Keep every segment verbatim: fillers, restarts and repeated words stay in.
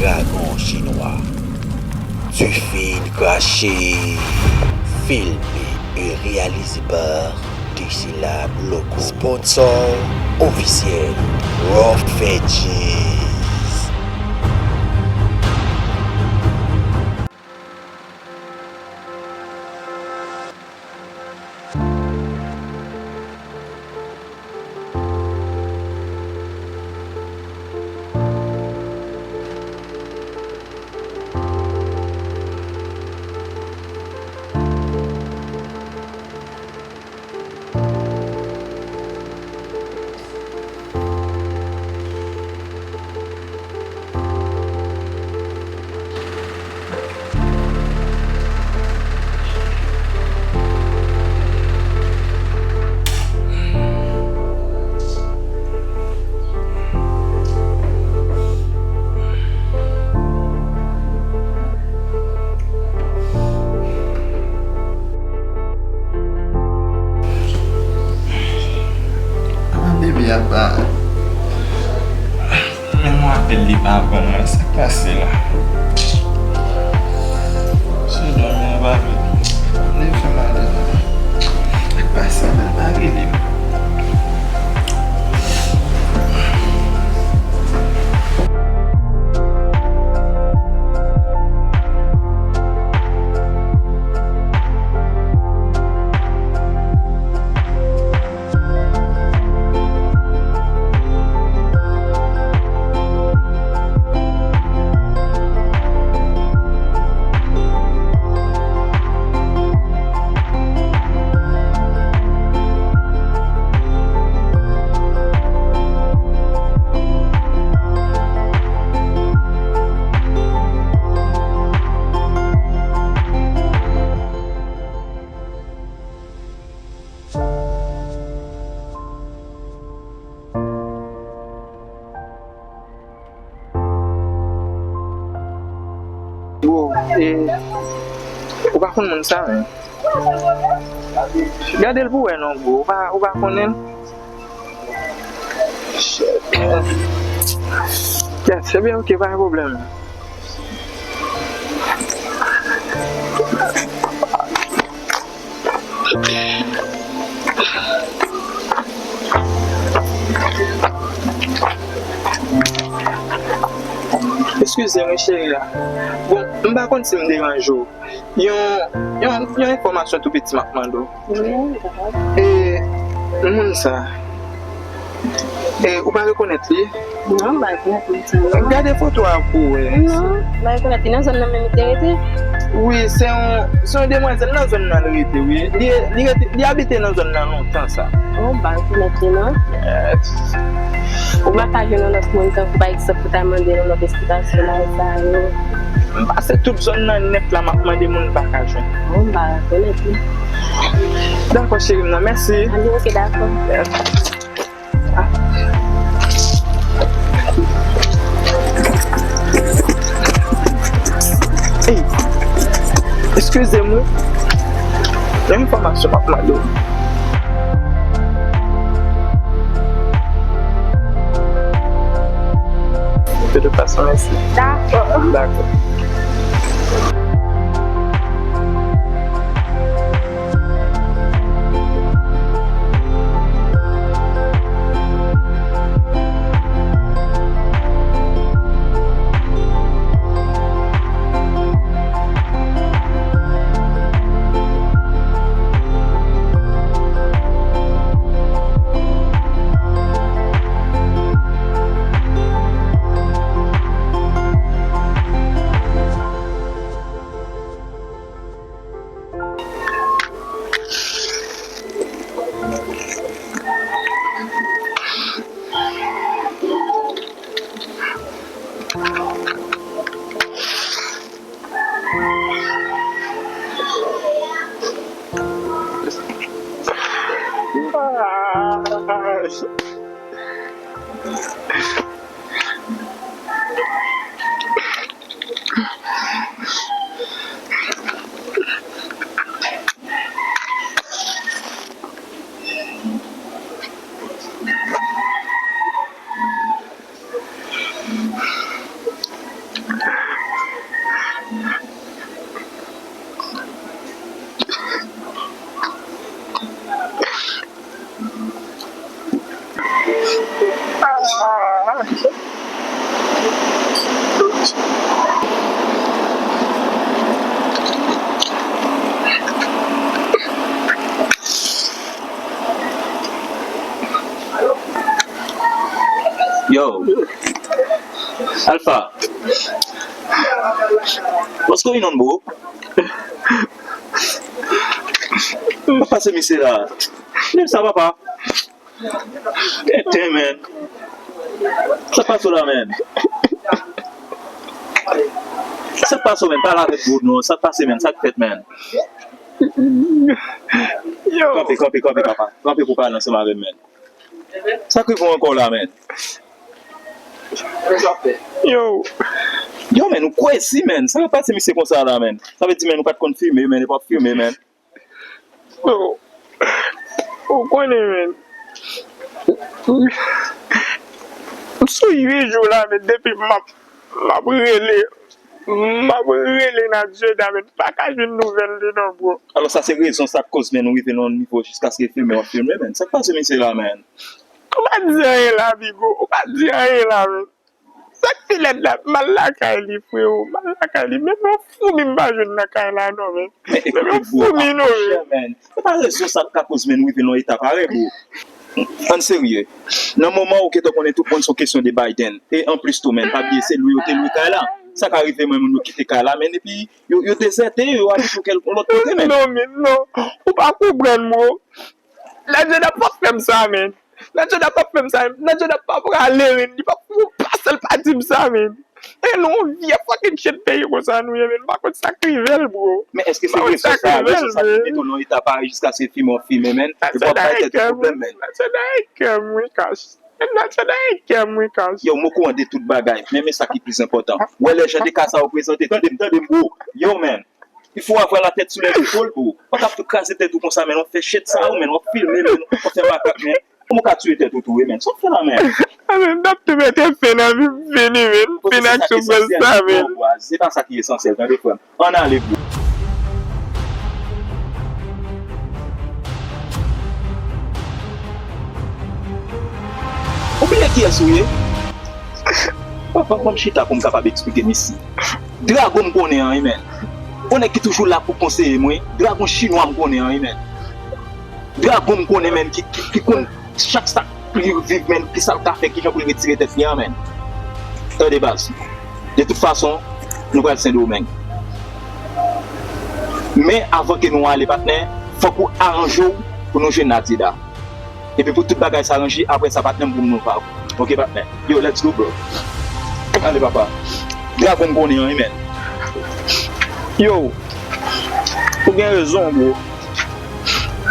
Dragon Chinwa. Dife n krache. Filmé et réalisé par Décilab Loco. Sponsor officiel, Rough Veggies. Avan bebe a pa. Men mwen apèl li pa pran, sa k pase la? Se dòmi a pa vle. Li fè mal la. Sa k pase la, pa rele m. Bro, e, ou pa konn moun sa, men. Gade l pou wè non, bro. Ou pa, ou pa konnen l? Shit, man. Yes, ebyen, ok, pa gen pwoblèm. Eskize mwen, cheri a. Bon, m pa konn si m deranje w. Yon, yon, yon enfòmasyon tou piti m ap mande w. Wi, dakò. E, moun sa, e, ou pa rekonèt li? Non, m pa rekonèt moun sa, non. Gade foto a pou w wè. Non, m pa rekonèt li. Nan zòn nan menm li te rete? Wi, se yon, se yon demwazèl nan zòn nan li rete, wi. Li, li rete, li abite nan zòn nan lontan sa. Oh, m pa rekonèt li, non. Yes. Ou pa ka jwenn yon lòt moun, tankou pa egzanp, ou ta mande yon lòt esplikasyon bagay sa yo? M pase tout zòn nan nèt la, m ap mande moun, m pa ka jwenn. Oh, m pa rekonèt li. Dakò, cheri m nan, mèsi. Anben, ok, dakò. Yes. Ah. Ey, eskize m wi. Yon enfòmasyon m ap mande w. De toute façon, mèsi. Dakò. Dakò. Yo, Alpha, what's going on, bro? Papa, se misye la. Menm sa, papa. Tenten, man. Sa k pase w la, man? Sa k pase w, man? Pale avèk bro, non. Sa k pase, man? Sa k fèt, man? Yo. Kanpe, kanpe, kanpe, papa. Kanpe pou pale ansanm avè m, man. Sa k rive w ankò la, man? Yo. Yo, man, ou kwezi, man. Sa k pase misye konsa la, man? Sa vle di, man, ou pa t konn fime, man, epi w ap fime, man. Yo. Ou konnen, man. M sou uit jou la, man, depi m ap, m ap rele. M ap rele Nadjeda, men m pa ka jwenn nouvèl li non, bro. Alò, sa se rezon sa k koz, men, nou rive nan yon nivo jiskaske filme w ap filme, men. Sa k pase misye la, men? Ou pa di anyen la, Bigo. Ou pa di anyen la, men. Sa k pi lèd la, m al lakay li, frewo. M al lakay li. Menm yon foumi m pa jwenn nan kay la, non, men. Men ekoute, bro, pa fè, men. Se pa rezon sa k ka koz, men, nou rive nan yon eta parèy, bro. Ann serye. Nan moman ou gentan konnen tout moun se yon kesyon de Biden. E anplis tou, men, pa bliye se lwe yo te lwe kay la. Sa ka rive, men, moun yo kite kay la, men, epi yo, yo dezète, yo al sou kèk lòt kote, men. Non, men non. Ou pa konprann, bro. Nadjeda p ap fè m sa, men. Nadjeda p ap fè m sa, men. Nadjeda p ap prale, men. Li p ap fè yon pa sèl pa di m sa, men. E nou yon vye fucking shit peyi konsa nou ye, men. M pa konn sa k rive l, bro. Men èske se rezon sa, rezon sa ki mete w nan eta parèy jiskaske filme w ap filme, men? Epi w ap bay tèt ou pwoblèm, men. Nadjeda e kè m, wi, Cash. Nadjeda e kè m, wi, Cash. Yo, m okouran de tout bagay, men, men sa ki plis enpòtan. Wè lè jan de ka sa yo prezante. Tande m, tande m, bro. Yo, man. Il faut avoir la tête sur les épaules, bro. Pa t ap kraze tèt ou konsa, men, w ap fè shit sa, men, w ap filme, men, w ap fè makak, men. Kòman w ka tiye tèt ou tou, wi, men? Sa w ap fè la, men? A, men, n ap tou mete fen nan vi m fini, men. Fini ak soufrans sa, men. Se pa sa ki esansyèl, tande, frè m. Ann ale, bro. Ou bliye kiyès ou ye? Papa, ban m chita pou m kapab eksplike m isi. Dragon m konnen an, wi, men. Yon nèg ki toujou la pou konseye mwen. Dragon chinwa m konnen an, wi, men. Dragon m konnen, men, ki, ki, ki konn chak sa k li viv, men, ki sa l ka fè, ki jan pou l retire tèt li an, men. Tande, baz. De tout fason, nou pral Sendomeng. Men avan ke nou ale, patnè, fòk ou aranje w pou nou jwenn Nadjeda. Epi pou tout bagay sa ranje, apre sa, patnè m, pou m nou pa. Ok, patnè. Yo, let's go, bro. Ale, papa. Dragon m konnen an, wi, men. Yo, ou gen rezon, bro.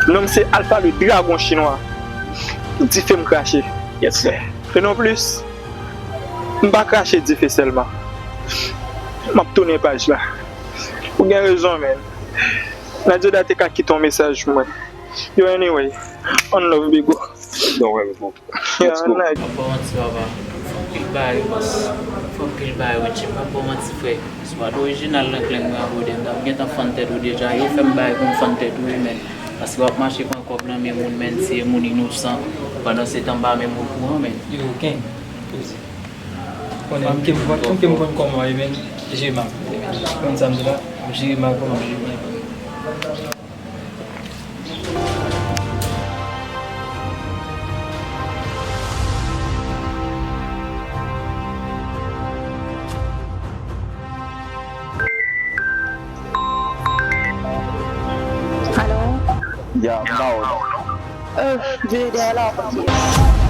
Non m se Alpha le Dragon Chinwa. Dife m krache. Yes, sir. E non plis, m pa krache dife sèlman. M ap tounen paj la. Ou gen rezon, men. Nadjeda te ka kite yon mesaj pou mwen. Yo, anyway, one love, Bigo. Don't worry, bro. Yeah, let's go. Like. Mwen pa manti, papa. Fè anpil bagay, bòs. Fè anpil bagay, wi, Jim. Mwen pa manti, frè. Si w pa t orijinal nan glenn mwen, brother, m t ap gentan fann tèt ou deja. Yo fè m bagay pou m fann tèt ou, wi, men. Paske w ap mache pran kòb nan men moun, men, tiye moun inosan. Pandan se tan, m pa menm okouran, men. Yo, Ken, poze. Konnen, m ke m konn, m ke m konn kòman w ye, men. Jere m ap, men. Konn sa m di la? M ap jere m ap, m ap jere m ap. Alo? Ya, m ba w la. Euh, vire dèyè la, papi.